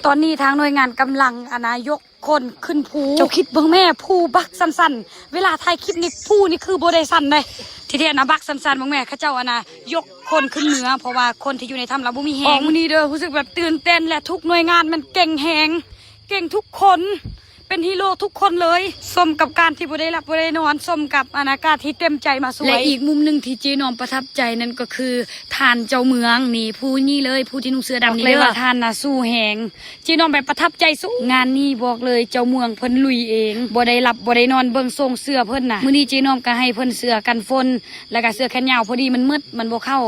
ຕອນນີ້ທາງໜ່ວຍງານກຳລັງ ອັນນະ ຍົກຄົນຂຶ້ນພູ. ເຈົ້າຄິດເບິ່ງແມ້ ພູບັກຊັນໆ ເວລາຖ່າຍຄລິບນີ້ ພູນີ້ຄືບໍ່ໄດ້ຊັນເດ້. ທີ່ແທ້ນະ ບັກຊັນໆ ເບິ່ງແມ້ ເຂົາເຈົ້າ ອັນນະ ຍົກຄົນຂຶ້ນເມືອ ເພາະວ່າຄົນທີ່ຢູ່ໃນຖ້ຳລາວບໍ່ມີແຮງ. ອອກມື້ນີ້ເດີ ຮູ້ສຶກແບບຕື່ນເຕັ້ນ ແລະ ທຸກໜ່ວຍງານມັນເກັ່ງແຮງ ເກັ່ງທຸກຄົນ ເປັນຮີໂຣທຸກຄົນເລີຍ. ສົມກັບການທີ່ບໍ່ໄດ້ຫຼັບບໍ່ໄດ້ນອນ ສົມກັບ ອັນນະ ການທີ່ເຕັມໃຈມາຊ່ວຍ. ແລະ ອີກມຸມໜຶ່ງທີ່ເຈນ້ອມປະທັບໃຈນັ້ນກໍຄື ທ່ານເຈົ້າເມືອງນີ້ ຜູ້ນີ້ເລີຍ ຜູ້ທີ່ນຸ່ງເສື້ອດຳນີ້ເດີ ບອກເລີຍວ່າທ່ານນະສູ້ແຮງ. ເຈນ້ອມແບບປະທັບໃຈສູງ. ງານນີ້ບອກເລີຍ ເຈົ້າເມືອງເພິ່ນລຸຍເອງ ບໍ່ໄດ້ຫຼັບບໍ່ໄດ້ນອນເບິ່ງໂສ້ງເສື້ອເພິ່ນນະ. ມື້ນີ້ເຈນ້ອມກໍໃຫ້ເພິ່ນເສື້ອກັນຝົນ ແລ້ວກໍເສື້ອແຂນຍາວ ພໍດີມັນໝົດ ມັນບໍ່ເຂົ້າ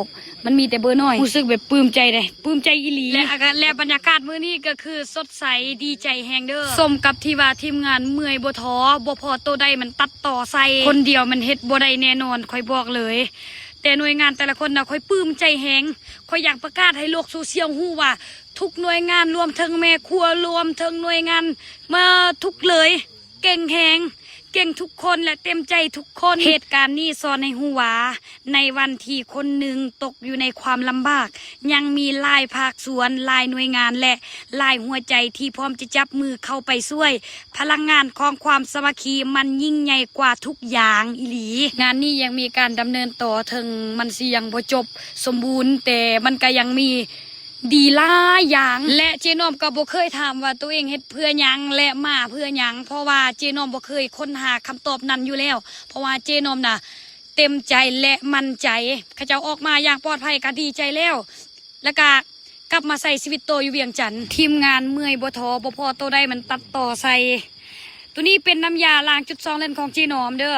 ມັນມີແຕ່ເບີນ້ອຍ. ຮູ້ສຶກແບບປຶ້ມໃຈເດ້ ປຶ້ມໃຈອີ່ຫຼີ. ແລະ ອາກາດ ແລະ ບັນຍາກາດມື້ນີ້ກໍຄືສົດໃສ ດີໃຈແຮງເດີ. ສົມກັບທີ່ວ່າທີມງານເມື່ອຍບໍ່ທໍ້ ບໍ່ພໍໂຕໃດມັນຕັດຕໍ່ໃສ່ ຄົນດຽວມັນເຮັດບໍ່ໄດ້ແນ່ນອນ ຂ້ອຍບອກເລີຍ. ແຕ່ໜ່ວຍງານແຕ່ລະຄົນນະ ຂ້ອຍປຶ້ມໃຈແຮງ. ຂ້ອຍຢາກປະກາດໃຫ້ໂລກໂຊຊຽວຮູ້ວ່າ ທຸກໜ່ວຍງານ ລວມເຖິງແມ່ຄົວ ລວມເຖິງໜ່ວຍງານ ມາທຸກເລີຍ ເກັ່ງແຮງ ເກັ່ງທຸກຄົນ ແລະ ເຕັມໃຈທຸກຄົນ. ເຫດການນີ້ສອນໃຫ້ຮູ້ວ່າ ໃນວັນທີ່ຄົນໜຶ່ງຕົກຢູ່ໃນຄວາມລຳບາກ ຍັງມີຫຼາຍພາກສ່ວນ ຫຼາຍໜ່ວຍງານ ແລະ ຫຼາຍຫົວໃຈທີ່ພ້ອມຈະຈັບມືເຂົ້າໄປຊ່ວຍ. ພະລັງງານຂອງຄວາມສາມັກຄີມັນຍິ່ງໃຫຍ່ກວ່າທຸກຢ່າງອີ່ຫຼີ. ງານນີ້ຍັງມີການດຳເນີນຕໍ່ ເຖິງມັນຊິຍັງບໍ່ຈົບສົມບູນ ແຕ່ມັນກະຍັງມີດີຫຼາຍຢ່າງ ແລະ ເຈນ້ອມກໍບໍ່ເຄີຍຖາມວ່າໂຕເອງເຮັດເພື່ອຫຍັງ ແລະ ມາເພື່ອຫຍັງ ເພາະວ່າເຈນ້ອມບໍ່ເຄີຍຄົ້ນຫາຄຳຕອບນັ້ນຢູ່ແລ້ວ ເພາະວ່າເຈນ້ອມນະເຕັມໃຈ ແລະ ໝັ້ນໃຈ. ເຂົາເຈົ້າອອກມາຢ່າງປອດໄພກໍດີໃຈແລ້ວ ແລ້ວກໍ ກັບມາໃຊ້ຊີວິດຕໍ່ຢູ່ວຽງຈັນ. ທີມງານເມື່ອຍບໍ່ທໍ້ ບໍ່ພໍໂຕໃດມັນຕັດຕໍ່ໃສ່. ໂຕນີ້ເປັນນ້ຳຢາລ້າງຈຸດຊອນເຫຼັ້ນຂອງເຈນ້ອມເດີ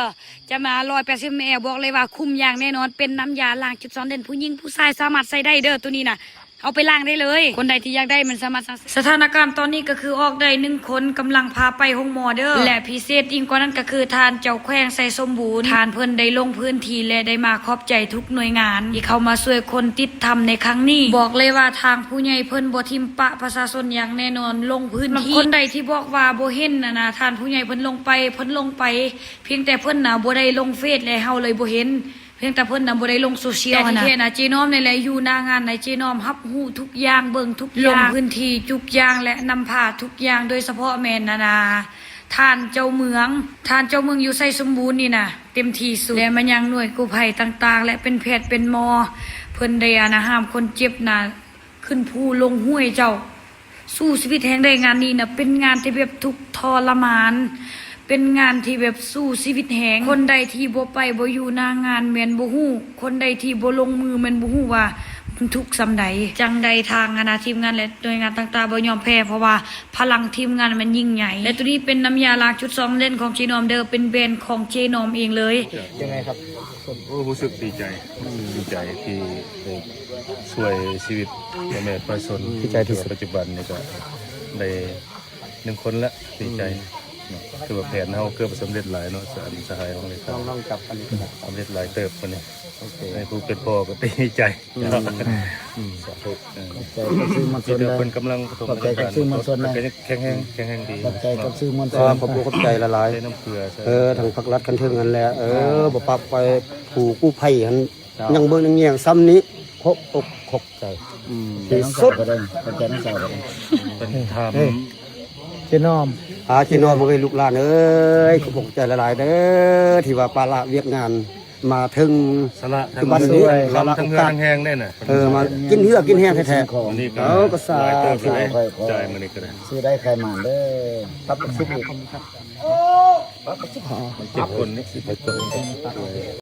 ຈະມາ ຮ້ອຍແປດສິບ ແອລ ບອກເລີຍວ່າຄຸ້ມຢ່າງແນ່ນອນ. ເປັນນ້ຳຢາລ້າງຈຸດຊອນເຫຼັ້ນ ຜູ້ຍິງຜູ້ຊາຍສາມາດໃຊ້ໄດ້ເດີ ໂຕນີ້ນະ ເອົາໄປລ້າງໄດ້ເລີຍ. ຄົນໃດທີ່ຢາກໄດ້ມັນສາມາດສັ່ງ ສະຖານະການຕອນນີ້ກໍຄືອອກໄດ້ໜຶ່ງຄົນ ກຳລັງພາໄປໂຮງໝໍເດີ ແລະ ພິເສດຍິ່ງກວ່ານັ້ນກໍຄືທ່ານເຈົ້າແຂວງໄຊສົມບູນ ທ່ານເພິ່ນໄດ້ລົງພື້ນທີ່ ແລະ ໄດ້ມາຂອບໃຈທຸກໜ່ວຍງານທີ່ເຂົ້າມາຊ່ວຍຄົນຕິດຖ້ຳໃນຄັ້ງນີ້. ບອກເລີຍວ່າທາງຜູ້ໃຫຍ່ເພິ່ນບໍ່ຖິ້ມປະປະຊາຊົນຢ່າງແນ່ນອນ ລົງພື້ນທີ່. ຄົນໃດທີ່ບອກວ່າບໍ່ເຫັນຫັ້ນນະ ທ່ານຜູ້ໃຫຍ່ເພິ່ນລົງໄປ ເພິ່ນລົງໄປ ພຽງແຕ່ເພິ່ນນະບໍ່ໄດ້ລົງເຟສ ແລະ ເຮົາເລີຍບໍ່ເຫັນ. ພຽງແຕ່ເພິ່ນນະບໍ່ໄດ້ລົງໂຊຊຽວຫັ້ນນະ ແຕ່ທີ່ແທ້ນະ ເຈນ້ອມນີ້ແຫຼະຢູ່ໜ້າງານນະ ເຈນ້ອມຮັບຮູ້ທຸກຢ່າງ ເບິ່ງທຸກຢ່າງ ລົງພື້ນທີ່ທຸກຢ່າງ ແລະ ນຳພາທຸກຢ່າງ ໂດຍສະເພາະແມ່ນ ອັນນາ ທ່ານເຈົ້າເມືອງ ທ່ານເຈົ້າເມືອງຢູ່ໄຊສົມບູນນີ້ນະ ເຕັມທີ່ສຸດ ແລະ ມາຍັງໜ່ວຍກູ້ໄພຕ່າງໆ ແລະ ເປັນແພດເປັນໝໍ ເພິ່ນໄດ້ ອັນນາ ຫາມຄົນເຈັບນະ ຂຶ້ນພູລົງຫ້ວຍເຈົ້າ ສູ້ຊີວິດແຮງໃດ. ງານນີ້ນະ ເປັນງານທີ່ແບບທຸກທໍລະມານ ເປັນງານທີ່ແບບສູ້ຊີວິດແຮງ. ຄົນໃດທີ່ບໍ່ໄປ ບໍ່ຢູ່ໜ້າງານ ແມ່ນບໍ່ຮູ້. ຄົນໃດທີ່ບໍ່ລົງມື ແມ່ນບໍ່ຮູ້ວ່າມັນທຸກສ່ຳໃດ. ຈັ່ງໃດທາງ ອັນນາ ທີມງານ ແລະ ໜ່ວຍງານຕ່າງໆ ບໍ່ຍອມແພ້ ເພາະວ່າພະລັງທີມງານມັນຍິ່ງໃຫຍ່. ແລະ ໂຕນີ້ເປັນນ້ຳຢາລ້າງຈຸດຊອນເຫຼັ້ນຂອງເຈນ້ອມເດີ ເປັນແບຣນຂອງເຈນ້ອມເອງເລີຍ. ຍັງໄງຄັບ? ໂອ້ ຮູ້ສຶກດີໃຈ ຮູ້ສຶກດີໃຈທີ່ໄດ້ ຊ່ວຍຊີວິດພໍ່ແມ່ປະຊາຊົນ ດີໃຈທີ່ສຸດ ປັດຈຸບັນນີ້ກໍໄດ້ໜຶ່ງຄົນລະ ດີໃຈເນາະ. ຖືວ່າແຜນເຮົາເກືອບສຳເລັດຫຼາຍເນາະ ສະຫາຍຂອງເລຂາ ສຳເລັດຫຼາຍເຕີບມື້ນີ້. ໃຫ້ຜູ້ເປັນພໍ່ກໍດີໃຈ. ອືມ ສາທຸ. ເອີ ຂອບໃຈກັບສື່ມວນຊົນເດີ ເພິ່ນກຳລັງປະຖົມພະຍາບານ ຂອບໃຈກັບສື່ມວນຊົນເດີ ແຂງແຮງ ແຂງແຮງດີ. ຂອບໃຈກັບສື່ມວນຊົນ ຂອບໃຈຫຼາຍໆ ເອີ ທັງພັກລັດຂັ້ນເທິງຫັ້ນແຫຼະ ເອີ ບໍ່ປະໄປ ຜູ້ກູ້ໄພຫັ້ນ ຍັງເບິ່ງຍັງແຍງສ່ຳນີ້ ຄົບອົກຄົບໃຈ ອືມ ທີ່ສຸດ. ເພິ່ນຖາມ ເອີ ເຈນ້ອມ ອາ ເຈນ້ອມເອີຍ ລູກຫຼານເອີຍ ຂອບໃຈຫຼາຍໆເດີ ທີ່ວ່າປະລະວຽກງານມາເຖິງ ສະຫຼະທັງ ບັດນີ້ ເຮືອທັງແຮງໄດ້ນະ ເອີ ມາກິນເຮືອກິນແຮງແທ້ໆ. ເອົາ ກໍສາທຸ ຊື້ໄດ້ຂາຍໝານເດີ ປັບກະຊິບອີກ ປັບກະຊິບ ເຈັດຄົນນີ້ ສິບເອັດຄົນ.